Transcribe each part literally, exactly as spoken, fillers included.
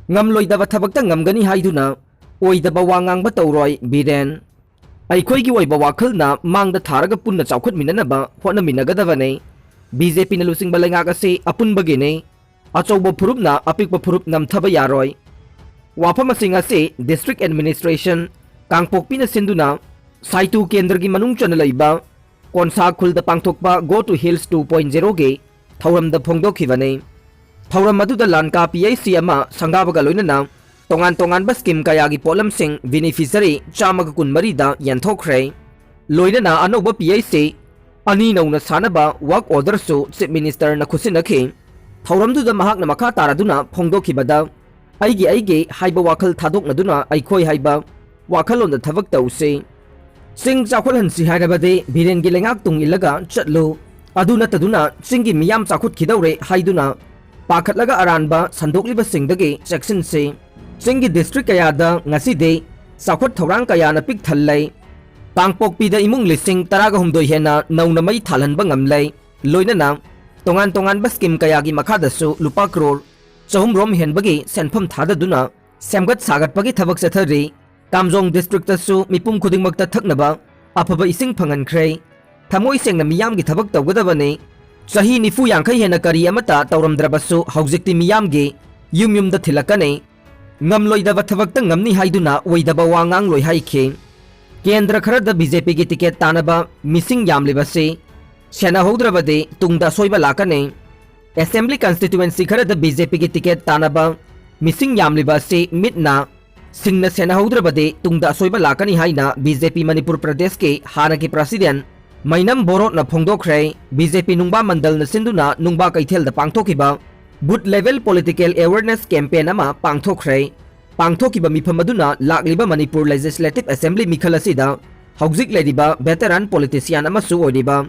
ꯉꯝꯂꯣꯏꯗꯕ ꯊꯕꯛꯇ ꯉꯝꯒꯅꯤ ꯍꯥꯏꯗꯨꯅ ꯑꯣꯏꯗꯕ ꯋꯥ ꯉꯥꯡꯕ ꯇꯧꯔꯣꯏ ꯕꯤꯔꯦꯟ꯫ ꯑꯩꯈꯣꯏꯒꯤ ꯑꯣꯏꯕ ꯋꯥꯈꯜꯅ ꯃꯥꯡꯗ ꯊꯥꯔꯒ ꯄꯨꯟꯅ ꯆꯥꯎꯈꯠꯃꯤꯟꯅꯅꯕ ꯍꯣꯠꯅꯃꯤꯟꯅꯒꯗꯕꯅꯤ꯫ ꯕꯤ ꯖꯦ ꯄꯤꯅ ꯂꯨꯆꯤꯡꯕ ꯂꯩꯉꯥꯛ ꯑꯁꯤ ꯑꯄꯨꯟꯕꯒꯤꯅꯤ꯫ ꯑꯆꯧꯕ ꯐꯨꯔꯨꯞꯅ ꯑꯄꯤꯛꯄ ꯐꯨꯔꯨꯞ ꯅꯝꯊꯕ ꯌꯥꯔꯣꯏ꯫ ꯋꯥꯐꯝꯁꯤꯡ ꯑꯁꯤ District Administration ꯀꯥꯡꯄꯣꯛꯄꯤꯅ ꯁꯤꯟꯗꯨꯅ ꯁꯥꯏꯇꯨ ꯀꯦꯟꯗ꯭ꯔꯒꯤ ꯃꯅꯨꯡ ꯆꯟꯅ ꯂꯩꯕ ꯀꯣꯟꯁꯥ ꯈꯨꯜꯗ ꯄꯥꯡꯊꯣꯛꯄ Go to Hills two point zero ꯒꯤ ꯊꯧꯔꯝꯗ ꯐꯣꯡꯗꯣꯛꯈꯤꯕꯅꯤ꯫ ꯊꯧꯔꯝ ꯑꯗꯨꯗ ꯂꯥꯟꯀꯥ ꯄꯤ ꯑꯩꯆ ꯁꯤ ꯑꯃ ꯁꯪꯒꯥꯕꯒ ꯂꯣꯏꯅꯅ ꯇꯣꯉꯥꯟ ꯇꯣꯉꯥꯟꯕ scheme ꯀꯌꯥꯒꯤ ꯄꯣꯠꯂꯝꯁꯤꯡ beneficiary ꯆꯥꯝꯃꯒ ꯀꯨꯟꯃꯔꯤꯗ ꯌꯦꯟꯊꯣꯛꯈ꯭ꯔꯦ꯫ ꯂꯣꯏꯅꯅ ꯑꯅꯧꯕ ꯄꯤ ꯑꯩꯆ ꯁꯤ ꯑꯅꯤ ꯅꯧꯅ ꯁꯥꯅꯕ work order ꯁꯨ Chief Minister ꯅ ꯈꯨꯠꯁꯤꯟꯅꯈꯤ꯫ ꯊꯧꯔꯝꯗꯨꯗ ꯃꯍꯥꯛꯅ ꯃꯈꯥ ꯇꯥꯔꯗꯨꯅ ꯐꯣꯡꯗꯣꯛꯈꯤꯕꯗ, "ꯑꯩꯒꯤ ꯑꯩꯒꯤ ꯍꯥꯏꯕ ꯋꯥꯈꯜ ꯊꯥꯗꯣꯛꯅꯗꯨꯅ ꯑꯩꯈꯣꯏ ꯍꯥꯏꯕ ꯋꯥꯈꯜꯂꯣꯟꯗ ꯊꯕꯛ ꯇꯧꯁꯤ꯫ ꯆꯤꯡ ꯆꯥꯎꯈꯠꯍꯟꯁꯤ ꯍꯥꯏꯔꯕꯗꯤ ꯕꯤꯔꯦꯟꯒꯤ ꯂꯩꯉꯥꯛ ꯇꯨꯡ ꯏꯜꯂꯒ ꯆꯠꯂꯨ꯫ ꯑꯗꯨ ꯅꯠꯇꯗꯨꯅ ꯆꯤꯡꯒꯤ ꯃꯤꯌꯥꯝ ꯆꯥꯎꯈꯠꯈꯤꯗꯧꯔꯦ ꯍꯥꯏꯗꯨꯅ ꯄꯥꯈꯠꯂꯒ ꯑꯔꯥꯟꯕ ꯁꯟꯗꯣꯛꯂꯤꯕꯁꯤꯡꯗꯒꯤ ꯆꯦꯛꯁꯤꯟꯁꯤ꯫ ꯆꯤꯡꯒꯤ district ꯀꯌꯥꯗ ꯉꯁꯤꯗꯤ ꯆꯥꯎꯈꯠ ꯊꯧꯔꯥꯡ ꯀꯌꯥꯅ ꯄꯤꯛ ꯊꯜꯂꯦ꯫ ꯀꯥꯡꯄꯣꯛꯄꯤꯗ ꯏꯃꯨꯡ ꯂꯤꯁꯤꯡ ꯇꯔꯥꯒ ꯍꯨꯝꯗꯣꯏ ꯍꯦꯟꯅ ꯅꯧꯅ ꯃꯩ ꯊꯥꯜꯍꯟꯕ ꯉꯝꯂꯦ꯫ ꯂꯣꯏꯅꯅ ꯇꯣꯉꯥꯟ ꯇꯣꯉꯥꯟꯕ scheme ꯀꯌꯥꯒꯤ ꯃꯈꯥꯗꯁꯨ ꯂꯨꯄꯥ ꯀ꯭ꯔꯣꯔ ꯆꯍꯨꯝ ꯔꯣꯝ ꯍꯦꯟꯕꯒꯤ ꯁꯦꯟꯐꯝ ꯊꯥꯗꯗꯨꯅ ꯁꯦꯝꯒꯠ ꯁꯥꯒꯠꯄꯒꯤ ꯊꯕꯛ ꯆꯠꯊꯔꯤ꯫ ꯀꯥꯝꯖꯣꯡ district ꯇꯁꯨ ꯃꯤꯄꯨꯝ ꯈꯨꯗꯤꯡꯃꯛꯇ ꯊꯛꯅꯕ ꯑꯐꯕ ꯏꯁꯤꯡ ꯐꯪꯍꯟꯈ꯭ꯔꯦ꯫ ꯊꯃꯣꯏ ꯁꯦꯡꯅ ꯃꯤꯌꯥꯝꯒꯤ ꯊꯕꯛ ꯇꯧꯒꯗꯕꯅꯤ꯫ ꯆꯍꯤ ꯅꯤꯐꯨ ꯌꯥꯡꯈꯩ ꯍꯦꯟꯅ ꯀꯔꯤ ꯑꯃꯠꯇ ꯇꯧꯔꯝꯗ꯭ꯔꯕꯁꯨ ꯍꯧꯖꯤꯛꯇꯤ ꯃꯤꯌꯥꯝꯒꯤ ꯌꯨꯝ ꯌꯨꯝꯗ ꯊꯤꯜꯂꯛꯀꯅꯤ꯫ ꯉꯝꯂꯣꯏꯗꯕ ꯊꯕꯛꯇ ꯉꯝꯅꯤ ꯍꯥꯏꯗꯨꯅ ꯑꯣꯏꯗꯕ ꯋꯥ ꯉꯥꯡꯂꯣꯏ ꯍꯥꯏꯈꯤ꯫ ꯀꯦꯟꯗ꯭ꯔ ꯈꯔꯗ ꯕꯤ ꯖꯦ ꯄꯤꯒꯤ ticket ꯇꯥꯅꯕ ꯃꯤꯁꯤꯡ ꯌꯥꯝꯂꯤꯕꯁꯤ ꯁꯦꯟꯅꯍꯧꯗ꯭ꯔꯕꯗꯤ ꯇꯨꯡꯗ ꯑꯁꯣꯏꯕ ꯂꯥꯛꯀꯅꯤ꯫ Assembly constituency ꯈꯔꯗ ꯕꯤ ꯖꯦ ꯄꯤꯒꯤ ticket ꯇꯥꯅꯕ ꯃꯤꯁꯤꯡ ꯌꯥꯝꯂꯤꯕ ꯑꯁꯤ ꯃꯤꯠꯅ ꯁꯤꯡꯅ ꯁꯦꯟꯅꯍꯧꯗ꯭ꯔꯕꯗꯤ ꯇꯨꯡꯗ ꯑꯁꯣꯏꯕ ꯂꯥꯛꯀꯅꯤ ꯍꯥꯏꯅ ꯕꯤ ꯖꯦ ꯄꯤ ꯃꯅꯤꯄꯨꯔ ꯄ꯭ꯔꯗꯦꯁꯀꯤ ꯍꯥꯟꯅꯒꯤ president ꯃꯩꯅꯝ ꯕꯣꯔꯣꯠꯅ ꯐꯣꯡꯗꯣꯛꯈ꯭ꯔꯦ꯫ ꯕꯤ ꯖꯦ ꯄꯤ ꯅꯨꯡꯕꯥ ꯃꯟꯗꯜꯅ ꯁꯤꯟꯗꯨꯅ ꯅꯨꯡꯕꯥ ꯀꯩꯊꯦꯜꯗ ꯄꯥꯡꯊꯣꯛꯈꯤꯕ booth level political awareness campaign ꯑꯃ ꯄꯥꯡꯊꯣꯛꯈ꯭ꯔꯦ꯫ ꯄꯥꯡꯊꯣꯛꯈꯤꯕ ꯃꯤꯐꯝ ꯑꯗꯨꯅ ꯂꯥꯛꯂꯤꯕ ꯃꯅꯤꯄꯨꯔ Legislative Assembly ꯃꯤꯈꯜ ꯑꯁꯤꯗ ꯍꯧꯖꯤꯛ ꯂꯩꯔꯤꯕ veteran politician ꯑꯃꯁꯨ ꯑꯣꯏꯔꯤꯕ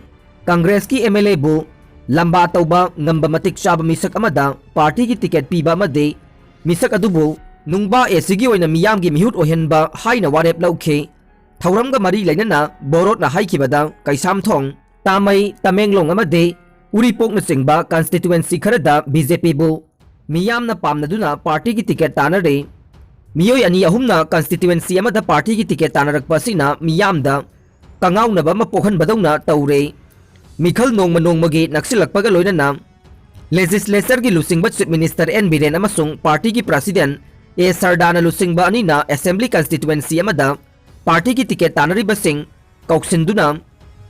ꯀꯪꯒ꯭ꯔꯦꯁꯀꯤ ꯑꯦꯝ ꯑꯦꯜ ꯑꯦꯕꯨ ꯂꯝꯕꯥ ꯇꯧꯕ ꯉꯝꯕ ꯃꯇꯤꯛ ꯆꯥꯕ ꯃꯤꯁꯛ ꯑꯃꯗ party ꯒꯤ ticket ꯄꯤꯕ ꯑꯃꯗꯤ ꯃꯤꯁꯛ ꯑꯗꯨꯕꯨ ꯅꯨꯡꯕꯥ ꯑꯦ ꯁꯤꯒꯤ ꯑꯣꯏꯅ ꯃꯤꯌꯥꯝꯒꯤ ꯃꯤꯍꯨꯠ ꯑꯣꯏꯍꯟꯕ ꯍꯥꯏꯅ ꯋꯥꯔꯦꯞ ꯂꯧꯈꯤ꯫ ꯊꯧꯔꯝꯒ ꯃꯔꯤ ꯂꯩꯅꯅ ꯕꯣꯔꯣꯠꯅ ꯍꯥꯏꯈꯤꯕꯗ ꯀꯩꯁꯥꯝꯊꯣꯡ, ꯇꯥꯃꯩ, ꯇꯃꯦꯡꯂꯣꯡ ꯑꯃꯗꯤ ꯎꯔꯤꯄꯣꯛꯅꯆꯤꯡꯕ constituency ꯈꯔꯗ ꯕꯤ ꯖꯦ ꯄꯤꯕꯨ ꯃꯤꯌꯥꯝꯅ ꯄꯥꯝꯅꯗꯨꯅ ꯄꯥꯔꯇꯤꯒꯤ ꯇꯤꯀꯦꯠ ꯇꯥꯟꯅꯔꯦ꯫ ꯃꯤꯑꯣꯏ ꯑꯅꯤ ꯑꯍꯨꯝꯅ ꯀꯟꯁꯇꯤꯇ꯭ꯌꯨꯑꯦꯟꯁꯤ ꯑꯃꯗ ꯄꯥꯔꯇꯤꯒꯤ ꯇꯤꯀꯦꯠ ꯇꯥꯟꯅꯔꯛꯄ ꯑꯁꯤꯅ ꯃꯤꯌꯥꯝꯗ ꯀꯉꯥꯎꯅꯕ ꯑꯃ ꯄꯣꯛꯍꯟꯕꯗꯧꯅ ꯇꯧꯔꯦ꯫ ꯃꯤꯈꯜ ꯅꯣꯡꯃ ꯅꯣꯡꯃꯒꯤ ꯅꯛꯁꯤꯜꯂꯛꯄꯒ ꯂꯣꯏꯅꯅ ꯂꯦꯖꯤꯁꯂꯦꯆꯔꯒꯤ ꯂꯨꯆꯤꯡꯕ ꯆꯤꯐ ꯃꯤꯅꯤꯁꯇꯔ ꯑꯦꯟ ꯕꯤꯔꯦꯟ ꯑꯃꯁꯨꯡ ꯄꯥꯔꯇꯤꯒꯤ ꯄ꯭ꯔꯁꯤꯗꯦꯟꯠ ꯑꯦ ꯁꯔꯗꯥꯅ ꯂꯨꯆꯤꯡꯕ ꯑꯅꯤꯅ ꯑꯦꯁꯦꯝꯕ꯭ꯂꯤ ꯀꯟꯁꯇꯤꯇ꯭ꯌꯨꯑꯦꯟꯁꯤ ꯑꯃꯗ ꯄꯥꯔꯇꯤꯒꯤ ꯇꯤꯀꯦꯠ ꯇꯥꯟꯅꯔꯤꯕꯁꯤꯡ ꯀꯧꯁꯤꯟꯗꯨꯅ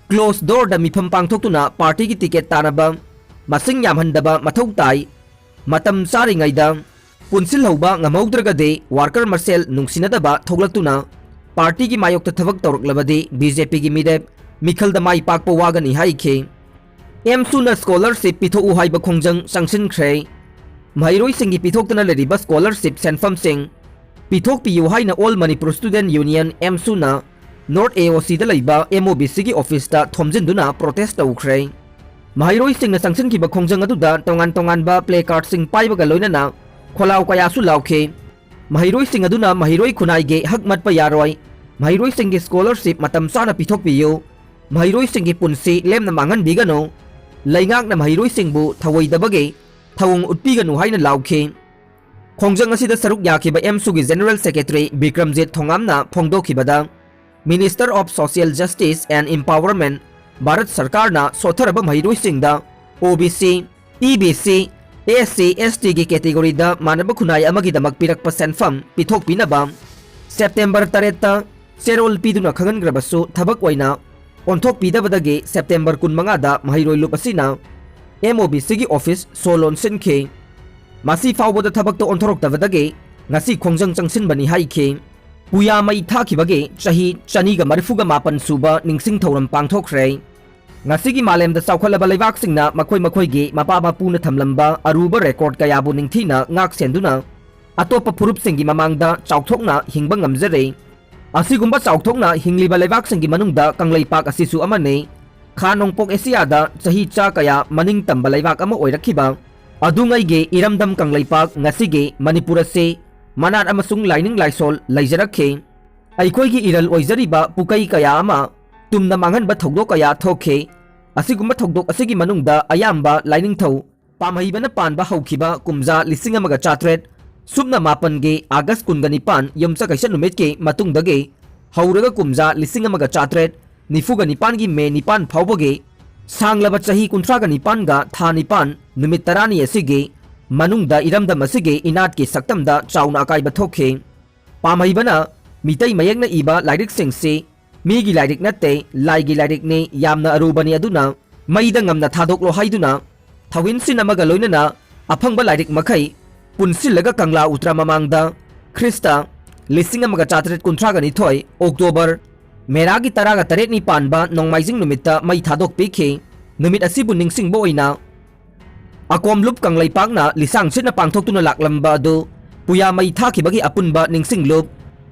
ꯀ꯭ꯂꯣꯖ ꯗꯣꯔꯗ ꯃꯤꯐꯝ ꯄꯥꯡꯊꯣꯛꯇꯨꯅ ꯄꯥꯔꯇꯤꯒꯤ ꯇꯤꯀꯦꯠ ꯇꯥꯟꯅꯕ ꯃꯁꯤꯡ ꯌꯥꯝꯍꯟꯗꯕ ꯃꯊꯧ ꯇꯥꯏ, ꯃꯇꯝ ꯆꯥꯔꯤꯉꯩꯗ ꯄꯨꯟꯁꯤꯜꯍꯧꯕ ꯉꯝꯍꯧꯗ꯭ꯔꯒꯗꯤ ꯋꯥꯔꯀꯔ ꯃꯁꯦꯜ ꯅꯨꯡꯁꯤꯅꯗꯕ ꯊꯣꯛꯂꯛꯇꯨꯅ ꯄꯥꯔꯇꯤꯒꯤ ꯃꯥꯌꯣꯛꯇ ꯊꯕꯛ ꯇꯧꯔꯛꯂꯕꯗꯤ ꯕꯤ ꯖꯦ ꯄꯤꯒꯤ ꯃꯤꯔꯦꯞ ꯃꯤꯈꯜꯗ ꯃꯥꯏ ꯄꯥꯛꯄ ꯋꯥꯒꯅꯤ ꯍꯥꯏꯈꯤ꯫ ꯑꯦꯝꯁꯨꯅ ꯁ꯭ꯀꯣꯂꯔꯁꯤꯞ ꯄꯤꯊꯣꯛꯎ ꯍꯥꯏꯕ ꯈꯣꯡꯖꯪ ꯆꯪꯁꯤꯟꯈ꯭ꯔꯦ꯫ ꯃꯍꯩꯔꯣꯏꯁꯤꯡꯒꯤ ꯄꯤꯊꯣꯛꯇꯅ ꯂꯩꯔꯤꯕ ꯁ꯭ꯀꯣꯂꯔꯁꯤꯞ ꯁꯦꯟꯐꯝꯁꯤꯡ ꯄꯤꯊꯣꯛꯄꯤꯌꯨ ꯍꯥꯏꯅ ꯑꯣꯜ ꯃꯅꯤꯄꯨꯔ ꯁ꯭ꯇꯨꯗꯦꯟꯠ ꯌꯨꯅꯤꯌꯟ ꯑꯦꯝꯁꯨꯅ ꯅꯣꯔꯠ ꯑꯦ ꯑꯣ ꯁꯤꯗ ꯂꯩꯕ ꯑꯦꯝ ꯑꯣ ꯕꯤ ꯁꯤꯒꯤ ꯑꯣꯐꯤꯁꯇ ꯊꯣꯝꯖꯤꯟꯗꯨꯅ ꯄ꯭ꯔꯣꯇꯦꯁ ꯇꯧꯈ꯭ꯔꯦ꯫ ꯃꯍꯩꯔꯣꯏꯁꯤꯡꯅ ꯆꯪꯁꯤꯟꯈꯤꯕ ꯈꯣꯡꯖꯪ ꯑꯗꯨꯗ ꯇꯣꯉꯥꯟ ꯇꯣꯉꯥꯟꯕ ꯄ꯭ꯂꯦ ꯀꯥꯔꯗꯁꯤꯡ ꯄꯥꯏꯕꯒ ꯂꯣꯏꯅꯅ ꯈꯣꯜꯂꯥꯎ ꯀꯌꯥꯁꯨ ꯂꯥꯎꯈꯤ꯫ ꯃꯍꯩꯔꯣꯏꯁꯤꯡ ꯑꯗꯨꯅ ꯃꯍꯩꯔꯣꯏ ꯈꯨꯟꯅꯥꯏꯒꯤ ꯍꯛ ꯃꯠꯄ ꯌꯥꯔꯣꯏ, ꯃꯍꯩꯔꯣꯏꯁꯤꯡꯒꯤ ꯁ꯭ꯀꯣꯂꯔꯁꯤꯞ ꯃꯇꯝ ꯆꯥꯅ ꯄꯤꯊꯣꯛꯄꯤꯌꯨ, ꯃꯍꯩꯔꯣꯏꯁꯤꯡꯒꯤ ꯄꯨꯟꯁꯤ ꯂꯦꯝꯅ ꯃꯥꯡꯍꯟꯕꯤꯒꯅꯨ, ꯂꯩꯉꯥꯛꯅ ꯃꯍꯩꯔꯣꯏꯁꯤꯡꯕꯨ ꯊꯧꯑꯣꯏꯗꯕꯒꯤ ꯊꯧꯑꯣꯡ ꯎꯠꯄꯤꯒꯅꯨ ꯍꯥꯏꯅ ꯂꯥꯎꯈꯤ꯫ ꯈꯣꯡꯖꯪ ꯑꯁꯤꯗ ꯁꯔꯨꯛ ꯌꯥꯈꯤꯕ ꯑꯦꯝꯁꯨꯒꯤ ꯖꯦꯅꯔꯦꯜ ꯁꯦꯀ꯭ꯔꯦꯇꯔꯤ ꯕꯤꯀ꯭ꯔꯝꯖꯤꯠ ꯊꯣꯉꯥꯝꯅ ꯐꯣꯡꯗꯣꯛꯈꯤꯕꯗ, Minister of Social Justice and Empowerment, Bharat ꯁꯔꯀꯥꯔꯅ ꯁꯣꯠꯊꯔꯕ ꯃꯍꯩꯔꯣꯏꯁꯤꯡꯗ ꯑꯣ B C, E B C, S C, ꯑꯦꯁ ꯇꯤꯒꯤ ꯀꯦꯇꯦꯒꯣꯔꯤꯗ ꯃꯥꯟꯅꯕ ꯈꯨꯟꯅꯥꯏ ꯑꯃꯒꯤꯗꯃꯛ ꯄꯤꯔꯛꯄ ꯁꯦꯟꯐꯝ ꯄꯤꯊꯣꯛꯄꯤꯅꯕ ꯁꯦꯞꯇꯦꯝꯕꯔ ꯇꯔꯦꯠꯇ ꯆꯦꯔꯣꯜ ꯄꯤꯗꯨꯅ ꯈꯪꯍꯟꯈ꯭ꯔꯕꯁꯨ ꯊꯕꯛ ꯑꯣꯏꯅ ꯑꯣꯟꯊꯣꯛꯄꯤꯗꯕꯗꯒꯤ ꯁꯦꯞꯇꯦꯝꯕꯔ ꯀꯨꯟꯃꯉꯥꯗ ꯃꯍꯩꯔꯣꯏ ꯂꯨꯞ ꯑꯁꯤꯅ ꯑꯦꯝ ꯑꯣ ꯕꯤ ꯁꯤꯒꯤ ꯑꯣꯐꯤꯁ ꯁꯣ ꯂꯣꯟꯁꯤꯟꯈꯤ꯫ ꯃꯁꯤ ꯐꯥꯎꯕꯗ ꯊꯕꯛꯇ ꯑꯣꯟꯊꯣꯔꯛꯇꯕꯗꯒꯤ ꯉꯁꯤ ꯈꯣꯡꯖꯪ ꯆꯪꯁꯤꯟꯕꯅꯤ ꯍꯥꯏꯈꯤ꯫ ꯄꯨꯌꯥ ꯃꯩ ꯊꯥꯈꯤꯕꯒꯤ ꯆꯍꯤ ꯆꯅꯤꯒ ꯃꯔꯤꯐꯨꯒ ꯃꯥꯄꯟ ꯁꯨꯕ ꯅꯤꯡꯁꯤꯡ ꯊꯧꯔꯝ ꯄꯥꯡꯊꯣꯛꯈ꯭ꯔꯦ꯫ ꯉꯁꯤꯒꯤ ꯃꯥꯂꯦꯝꯗ ꯆꯥꯎꯈꯠꯂꯕ ꯂꯩꯕꯥꯛꯁꯤꯡꯅ ꯃꯈꯣꯏ ꯃꯈꯣꯏꯒꯤ ꯃꯄꯥ ꯃꯄꯨꯅ ꯊꯝꯂꯝꯕ ꯑꯔꯨꯕ ꯔꯦꯀꯣꯔꯗ ꯀꯌꯥꯕꯨ ꯅꯤꯡꯊꯤꯅ ꯉꯥꯛ ꯁꯦꯟꯗꯨꯅ ꯑꯇꯣꯞꯄ ꯐꯨꯔꯨꯞꯁꯤꯡꯒꯤ ꯃꯃꯥꯡꯗ ꯆꯥꯎꯊꯣꯛꯅ ꯍꯤꯡꯕ ꯉꯝꯖꯔꯦ꯫ ꯑꯁꯤꯒꯨꯝꯕ ꯆꯥꯎꯊꯣꯛꯅ ꯍꯤꯡꯂꯤꯕ ꯂꯩꯕꯥꯛꯁꯤꯡꯒꯤ ꯃꯅꯨꯡꯗ ꯀꯪꯂꯩꯄꯥꯛ ꯑꯁꯤꯁꯨ ꯑꯃꯅꯤ꯫ ꯈꯥ ꯅꯣꯡꯄꯣꯛ ꯑꯦꯁꯤꯌꯥꯗ ꯆꯍꯤ ꯆꯥ ꯀꯌꯥ ꯃꯅꯤꯡ ꯇꯝꯕ ꯂꯩꯕꯥꯛ ꯑꯃ ꯑꯣꯏꯔꯛꯈꯤꯕ ꯑꯗꯨꯉꯩꯒꯤ ꯏꯔꯝꯗꯝ ꯀꯪꯂꯩꯄꯥꯛ ꯉꯁꯤꯒꯤ ꯃꯅꯤꯄꯨꯔ ꯑꯁꯤ ꯃꯅꯥꯠ ꯑꯃꯁꯨꯡ ꯂꯥꯏꯅꯤꯡ ꯂꯥꯏꯁꯣꯜ ꯂꯩꯖꯔꯛꯈꯤ꯫ ꯑꯩꯈꯣꯏꯒꯤ ꯏꯔꯜ ꯑꯣꯏꯖꯔꯤꯕ ꯄꯨꯀꯩ ꯀꯌꯥ ꯑꯃ ꯇꯨꯝꯅ ꯃꯥꯡꯍꯟꯕ ꯊꯧꯗꯣꯛ ꯀꯌꯥ ꯊꯣꯛꯈꯤ꯫ ꯑꯁꯤꯒꯨꯝꯕ ꯊꯧꯗꯣꯛ ꯑꯁꯤꯒꯤ ꯃꯅꯨꯡꯗ ꯑꯌꯥꯝꯕ ꯂꯥꯏꯅꯤꯡꯊꯧ ꯄꯥꯝꯍꯩꯕꯅ ꯄꯥꯟꯕ ꯍꯧꯈꯤꯕ ꯀꯨꯝꯖꯥ ꯂꯤꯁꯤꯡ ꯑꯃꯒ ꯆꯥꯇ꯭ꯔꯦꯠ ꯁꯨꯞꯅ ꯃꯥꯄꯟꯒꯤ ꯑꯥꯒꯁ ꯀꯨꯟꯒ ꯅꯤꯄꯥꯟ ꯌꯨꯝꯁꯀꯩꯁ ꯅꯨꯃꯤꯠꯀꯤ ꯃꯇꯨꯡꯗꯒꯤ ꯍꯧꯔꯒ ꯀꯨꯝꯖꯥ ꯂꯤꯁꯤꯡ ꯑꯃꯒ ꯆꯥꯇ꯭ꯔꯦꯠ ꯅꯤꯐꯨꯒ ꯅꯤꯄꯥꯟꯒꯤ ꯃꯦ ꯅꯤꯄꯥꯟ ꯐꯥꯎꯕꯒꯤ ꯁꯥꯡꯂꯕ ꯆꯍꯤ ꯀꯨꯟꯊ꯭ꯔꯥꯒ ꯅꯤꯄꯥꯟꯒ ꯊꯥ ꯅꯤꯄꯥꯟ ꯅꯨꯃꯤꯠ ꯇꯔꯥꯅꯤ ꯑꯁꯤꯒꯤ ꯃꯅꯨꯡꯗ ꯏꯔꯝꯗꯝ ꯑꯁꯤꯒꯤ ꯏꯅꯥꯠꯀꯤ ꯁꯛꯇꯝꯗ ꯆꯥꯎꯅ ꯑꯀꯥꯏꯕ ꯊꯣꯛꯈꯤ꯫ ꯄꯥꯝꯍꯩꯕꯅ ꯃꯤꯇꯩ ꯃꯌꯦꯛꯅ ꯏꯕ ꯂꯥꯏꯔꯤꯛꯁꯤꯡꯁꯤ ꯃꯤꯒꯤ ꯂꯥꯏꯔꯤꯛ ꯅꯠꯇꯦ, ꯂꯥꯏꯒꯤ ꯂꯥꯏꯔꯤꯛꯅꯤ, ꯌꯥꯝꯅ ꯑꯔꯨꯕꯅꯤ, ꯑꯗꯨꯅ ꯃꯩꯗ ꯉꯝꯅ ꯊꯥꯗꯣꯛꯂꯣ ꯍꯥꯏꯗꯨꯅ ꯊꯧꯋꯤꯟꯁꯤꯟ ꯑꯃꯒ ꯂꯣꯏꯅꯅ ꯑꯐꯪꯕ ꯂꯥꯏꯔꯤꯛ ꯃꯈꯩ ꯄꯨꯟꯁꯤꯜꯂꯒ ꯀꯪꯂꯥ ꯎꯇ꯭ꯔ ꯃꯃꯥꯡꯗ ꯈ꯭ꯔꯤꯁꯇ ꯂꯤꯁꯤꯡ ꯑꯃꯒ ꯆꯥꯇ꯭ꯔꯦꯠ ꯀꯨꯟꯊ꯭ꯔꯥꯒ ꯅꯤꯊꯣꯏ ꯑꯣꯛꯇꯣꯕꯔ ꯃꯦꯔꯥꯒꯤ ꯇꯔꯥꯒ ꯇꯔꯦꯠꯅꯤ ꯄꯥꯟꯕ ꯅꯣꯡꯃꯥꯏꯖꯤꯡ ꯅꯨꯃꯤꯠꯇ ꯃꯩ ꯊꯥꯗꯣꯛꯄꯤꯈꯤ꯫ ꯅꯨꯃꯤꯠ ꯑꯁꯤꯕꯨ ꯅꯤꯡꯁꯤꯡꯕ ꯑꯣꯏꯅ ꯑꯀꯣꯝꯂꯨꯞ ꯀꯪꯂꯩꯄꯥꯛꯅ ꯂꯤꯁꯥꯡ ꯁꯤꯠꯅ ꯄꯥꯡꯊꯣꯛꯇꯨꯅ ꯂꯥꯛꯂꯝꯕ ꯑꯗꯨ ꯄꯨꯌꯥ ꯃꯩ ꯊꯥꯈꯤꯕꯒꯤ ꯑꯄꯨꯟꯕ ꯅꯤꯡꯁꯤꯡꯂꯨꯞ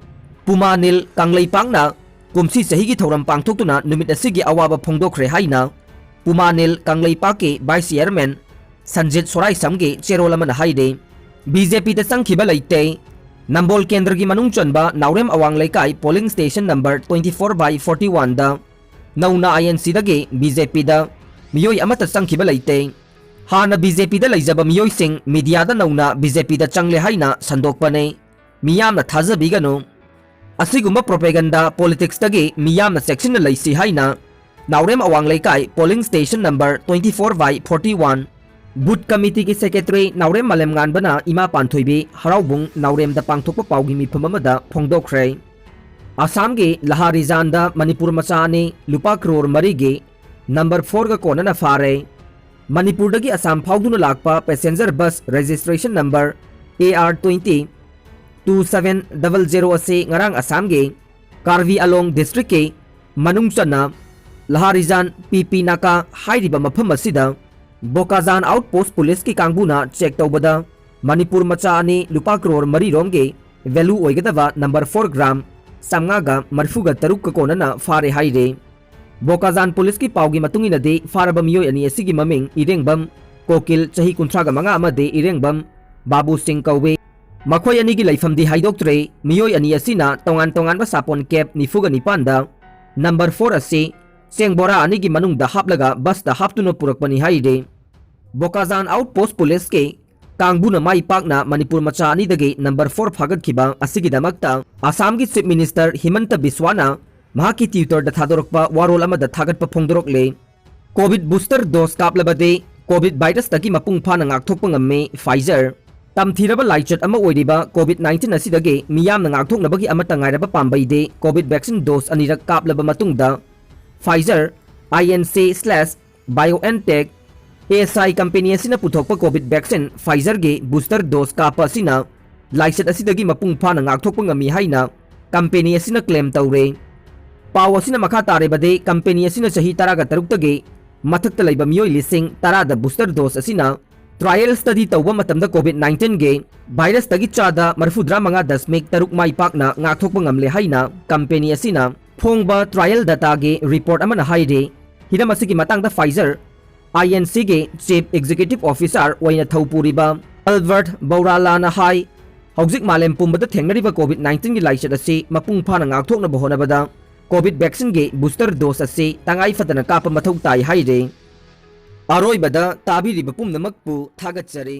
ꯄꯨꯃꯥꯅꯤꯜ ꯀꯪꯂꯩꯄꯥꯛꯅ ꯀꯨꯝꯁꯤ ꯆꯍꯤꯒꯤ ꯊꯧꯔꯝ ꯄꯥꯡꯊꯣꯛꯇꯨꯅ ꯅꯨꯃꯤꯠ ꯑꯁꯤꯒꯤ ꯑꯋꯥꯕ ꯐꯣꯡꯗꯣꯛꯈ꯭ꯔꯦ ꯍꯥꯏꯅ ꯄꯨꯃꯥꯅꯤꯜ ꯀꯪꯂꯩꯄꯥꯛꯀꯤ ꯚꯥꯏꯁ ꯆꯤꯌꯔꯃꯦꯟ ꯁꯟꯖꯤꯠ ꯁꯣꯔꯥꯏꯁꯝꯒꯤ ꯆꯦꯔꯣꯜ ꯑꯃꯅ ꯍꯥꯏꯔꯤ꯫ ꯕꯤ ꯖꯦ ꯄꯤꯗ ꯆꯪꯈꯤꯕ ꯂꯩꯇꯦ꯫ ꯅꯝꯕꯣꯜ ꯀꯦꯟꯗ꯭ꯔꯒꯤ ꯃꯅꯨꯡ ꯆꯟꯕ ꯅꯥꯎꯔꯦꯝ ꯑꯋꯥꯡ ꯂꯩꯀꯥꯏ polling station number twenty four by forty one ꯗ ꯅꯧꯅ ꯑꯥꯏ ꯑꯦꯟ ꯁꯤꯗꯒꯤ ꯕꯤ ꯖꯦ ꯄꯤꯗ ꯃꯤꯑꯣꯏ ꯑꯃꯠꯇ ꯆꯪꯈꯤꯕ ꯂꯩꯇꯦ꯫ ꯍꯥꯟꯅ ꯕꯤ ꯖꯦ ꯄꯤꯗ ꯂꯩꯖꯕ ꯃꯤꯑꯣꯏꯁꯤꯡ ꯃꯤꯗꯤꯌꯥꯗ ꯅꯧꯅ ꯕꯤ ꯖꯦ ꯄꯤꯗ ꯆꯪꯂꯦ ꯍꯥꯏꯅ ꯁꯟꯗꯣꯛꯄꯅꯤ꯫ ꯃꯤꯌꯥꯝꯅ ꯊꯥꯖꯕꯤꯒꯅꯨ꯫ ꯑꯁꯤꯒꯨꯝꯕ propaganda politicsꯇꯒꯤ ꯃꯤꯌꯥꯝꯅ ꯆꯦꯛꯁꯤꯟꯅ ꯂꯩꯁꯤ ꯍꯥꯏꯅ ꯅꯥꯎꯔꯦꯝ ꯑꯋꯥꯡ ꯂꯩꯀꯥꯏ polling station number twenty four by forty one booth committeeꯒꯤ secretary ꯅꯥꯎꯔꯦꯝ ꯃꯥꯂꯦꯝꯉꯥꯟꯕꯅ ꯏꯃꯥ ꯄꯥꯟꯊꯣꯏꯕꯤ ꯍꯔꯥꯎꯕꯨꯡ ꯅꯥꯎꯔꯦꯝꯗ ꯄꯥꯡꯊꯣꯛꯄ ꯄꯥꯎꯒꯤ ꯃꯤꯐꯝ ꯑꯃꯗ ꯐꯣꯡꯗꯣꯛꯈ꯭ꯔꯦ꯫ ꯑꯁꯥꯝꯒꯤ ꯂꯍꯥꯔꯤꯖꯥꯟꯗ ꯃꯅꯤꯄꯨꯔ ꯃꯆꯥ ꯑꯅꯤ ꯂꯨꯄꯥ ꯀ꯭ꯔꯣꯔ ꯃꯔꯤꯒꯤ number fourꯒ ꯀꯣꯟꯅꯅ ꯐꯥꯔꯦ꯫ ꯃꯅꯤꯄꯨꯔꯗꯒꯤ ꯑꯁꯥꯝ ꯐꯥꯎꯗꯨꯅ ꯂꯥꯛꯄ passenger bus registration number A R twenty two seven double zero ꯑꯁꯤ ꯉꯔꯥꯡ ꯑꯁꯥꯝꯒꯤ ꯀꯥꯔꯕꯤ ꯑꯂꯣꯡ districtꯀꯤ ꯃꯅꯨꯡ ꯆꯟꯅ ꯂꯍꯥꯔꯤꯖꯥꯟ ꯄꯤ ꯄꯤ ꯅꯥꯀꯥ ꯍꯥꯏꯔꯤꯕ ꯃꯐꯝ ꯑꯁꯤꯗ ꯕꯣꯀꯥꯖꯥꯟ outpost policeꯀꯤ ꯀꯥꯡꯕꯨꯅ check ꯇꯧꯕꯗ ꯃꯅꯤꯄꯨꯔ ꯃꯆꯥ ꯑꯅꯤ ꯂꯨꯄꯥ ꯀ꯭ꯔꯣꯔ ꯃꯔꯤꯔꯣꯝꯒꯤ value ꯑꯣꯏꯒꯗꯕ number four gram ꯆꯥꯝꯃꯉꯥꯒ ꯃꯔꯤꯐꯨꯒ ꯇꯔꯨꯛꯀ ꯀꯣꯟꯅꯅ ꯐꯥꯔꯦ ꯍꯥꯏꯔꯦ꯫ ꯕꯣꯀꯥꯖꯥꯟ policeꯀꯤ ꯄꯥꯎꯒꯤ ꯃꯇꯨꯡ ꯏꯟꯅꯗꯤ ꯐꯥꯔꯕ ꯃꯤꯑꯣꯏ ꯑꯅꯤ ꯑꯁꯤꯒꯤ ꯃꯃꯤꯡ ꯏꯔꯦꯡꯕꯝ ꯀꯣꯀꯤꯜ ꯆꯍꯤ ꯀꯨꯟꯊ꯭ꯔꯥꯒ ꯃꯉꯥ ꯑꯃꯗꯤ ꯏꯔꯦꯡꯕꯝ ꯕꯥꯕꯨ ꯁꯤꯡ ꯀꯧꯏ꯫ ꯃꯈꯣꯏ ꯑꯅꯤꯒꯤ ꯂꯩꯐꯝꯗꯤ ꯍꯥꯏꯗꯣꯛꯇ꯭ꯔꯦ꯫ ꯃꯤꯑꯣꯏ ꯑꯅꯤ ꯑꯁꯤꯅ ꯇꯣꯉꯥꯟ ꯇꯣꯉꯥꯟꯕ ꯁꯥꯄꯣꯟ cap ꯅꯤꯐꯨꯒ ꯅꯤꯄꯥꯟꯗ number four ꯑꯁꯤ ꯆꯦꯡ ꯕꯣꯔꯥ ꯑꯅꯤꯒꯤ ꯃꯅꯨꯡꯗ ꯍꯥꯞꯂꯒ busꯇ ꯍꯥꯞꯇꯨꯅ ꯄꯨꯔꯛꯄꯅꯤ ꯍꯥꯏꯔꯤ꯫ ꯕꯣꯀꯥꯖꯥꯟ ꯑꯥꯎꯠꯄꯣꯁ ꯄꯨꯂꯤꯁꯀꯤ ꯀꯥꯡꯕꯨꯅ ꯃꯥꯏ ꯄꯥꯛꯅ ꯃꯅꯤꯄꯨꯔ ꯃꯆꯥ ꯑꯅꯤꯗꯒꯤ ꯅꯝꯕꯔ ꯐꯣꯔ ꯐꯥꯒꯠꯈꯤꯕ ꯑꯁꯤꯒꯤꯗꯃꯛꯇ ꯑꯁꯥꯝꯒꯤ ꯆꯤꯐ ꯃꯤꯅꯤꯁꯇꯔ ꯍꯤꯃꯟꯇ ꯕꯤꯁ꯭ꯋꯥꯅ ꯃꯍꯥꯛꯀꯤ ꯇ꯭ꯋꯤꯇꯔꯗ ꯊꯥꯗꯣꯔꯛꯄ ꯋꯥꯔꯣꯜ ꯑꯃꯗ ꯊꯥꯒꯠꯄ ꯐꯣꯡꯗꯣꯔꯛꯂꯦ꯫ ꯀꯣꯚꯤꯗ ꯕꯨꯁꯇꯔ ꯗꯣꯁ ꯀꯥꯞꯂꯕꯗꯤ ꯀꯣꯚꯤꯗ ꯚꯥꯏꯔꯁꯇꯒꯤ ꯃꯄꯨꯡ ꯐꯥꯅ ꯉꯥꯛꯊꯣꯛꯄ ꯉꯝꯃꯤ ꯐꯥꯏꯖꯔ꯫ ꯇꯝꯊꯤꯔꯕ ꯂꯥꯏꯆꯠ ꯑꯃ ꯑꯣꯏꯔꯤꯕ ꯀꯣꯚꯤꯗ ꯅꯥꯏꯟꯇꯤꯟ ꯑꯁꯤꯗꯒꯤ ꯃꯤꯌꯥꯝꯅ ꯉꯥꯛꯊꯣꯛꯅꯕꯒꯤ ꯑꯃꯠꯇ ꯉꯥꯏꯔꯕ ꯄꯥꯝꯕꯩꯗꯤ ꯀꯣꯚꯤꯗ ꯚꯦꯛꯁꯤꯟ ꯗꯣꯁ ꯑꯅꯤꯔꯛ ꯀꯥꯞꯂꯕ ꯃꯇꯨꯡꯗ Pfizer, INC slash BioNTech, ASI company ꯑꯁꯤꯅ ꯄꯨꯊꯣꯛꯄ ꯀꯣꯚꯤꯗ ꯚꯦꯛꯁꯤꯟ ꯐꯥꯏꯖꯔꯒꯤ ꯕꯨꯁꯇꯔ ꯗꯣꯁ ꯀꯥꯞꯄ ꯑꯁꯤꯅ ꯂꯥꯏꯆꯠ ꯑꯁꯤꯗꯒꯤ ꯃꯄꯨꯡ ꯐꯥꯅ ꯉꯥꯛꯊꯣꯛꯄ ꯉꯝꯃꯤ ꯍꯥꯏꯅ ꯀꯝꯄꯦꯅꯤ ꯑꯁꯤꯅ ꯀ꯭ꯂꯦꯝ ꯇꯧꯔꯦ꯫ ꯄꯥꯎ ꯑꯁꯤꯅ ꯃꯈꯥ ꯇꯥꯔꯤꯕꯗꯤ ꯀꯝꯄꯦꯅꯤ ꯑꯁꯤꯅ ꯆꯍꯤ ꯇꯔꯥꯒ ꯇꯔꯨꯛꯇꯒꯤ ꯃꯊꯛꯇ ꯂꯩꯕ ꯃꯤꯑꯣꯏ ꯂꯤꯁꯤꯡ ꯇꯔꯥꯗ ꯕꯨꯁꯇꯔ ꯗꯣꯁ ꯑꯁꯤꯅ ꯇ꯭ꯔꯥꯏꯌꯦꯜ ꯁ꯭ꯇꯗꯤ ꯇꯧꯕ ꯃꯇꯝꯗ ꯀꯣꯚꯤꯗ ꯅꯥꯏꯟꯇꯤꯟꯒꯤ ꯚꯥꯏꯔꯁꯇꯒꯤ ꯆꯥꯗ ꯃꯔꯤꯐꯨꯇꯔꯥ ꯃꯉꯥ ꯗꯁꯃꯤꯛ ꯇꯔꯨꯛ ꯃꯥꯏ ꯄꯥꯛꯅ ꯉꯥꯛꯊꯣꯛꯄ ꯉꯝꯂꯦ ꯍꯥꯏꯅ ꯀꯝꯄꯦꯅꯤ ꯑꯁꯤꯅ ꯐꯣꯡꯕ ꯇ꯭ꯔꯥꯏꯌꯦꯜ ꯗꯇꯥꯒꯤ ꯔꯤꯄꯣꯔꯠ ꯑꯃꯅ ꯍꯥꯏꯔꯤ꯫ ꯍꯤꯔꯝ ꯑꯁꯤꯒꯤ ꯃꯇꯥꯡꯗ ꯐꯥꯏꯖꯔ, INCꯒꯤ ꯆꯤꯐ ꯑꯦꯛꯖꯤꯀ꯭ꯌꯨꯇꯤꯚ ꯑꯣꯐꯤꯁꯥꯔ ꯑꯣꯏꯅ ꯊꯧ ꯄꯨꯔꯤꯕ ꯑꯜꯕꯔꯠ ꯕꯧꯔꯥꯂꯥꯅ ꯍꯥꯏ, ꯍꯧꯖꯤꯛ ꯃꯥꯂꯦꯝ ꯄꯨꯝꯕꯗ ꯊꯦꯡꯅꯔꯤꯕ ꯀꯣꯚꯤꯗ ꯅꯥꯏꯟꯇꯤꯟꯒꯤ ꯂꯥꯏꯆꯠ ꯑꯁꯤ ꯃꯄꯨꯡ ꯐꯥꯅ ꯉꯥꯛꯊꯣꯛꯅꯕ ꯍꯣꯠꯅꯕꯗ ꯀꯣꯚꯤꯗ ꯚꯦꯛꯁꯤꯟꯒꯤ ꯕꯨꯁꯇꯔ ꯗꯣꯁ ꯑꯁꯤ ꯇꯉꯥꯏ ꯐꯗꯅ ꯀꯥꯞꯄ ꯃꯊꯧ ꯇꯥꯏ ꯍꯥꯏꯔꯤ꯫ ꯑꯔꯣꯏꯕꯗ ꯇꯥꯕꯤꯔꯤꯕ ꯄꯨꯝꯅꯃꯛꯄꯨ ꯊꯥꯒꯠꯆꯔꯤ꯫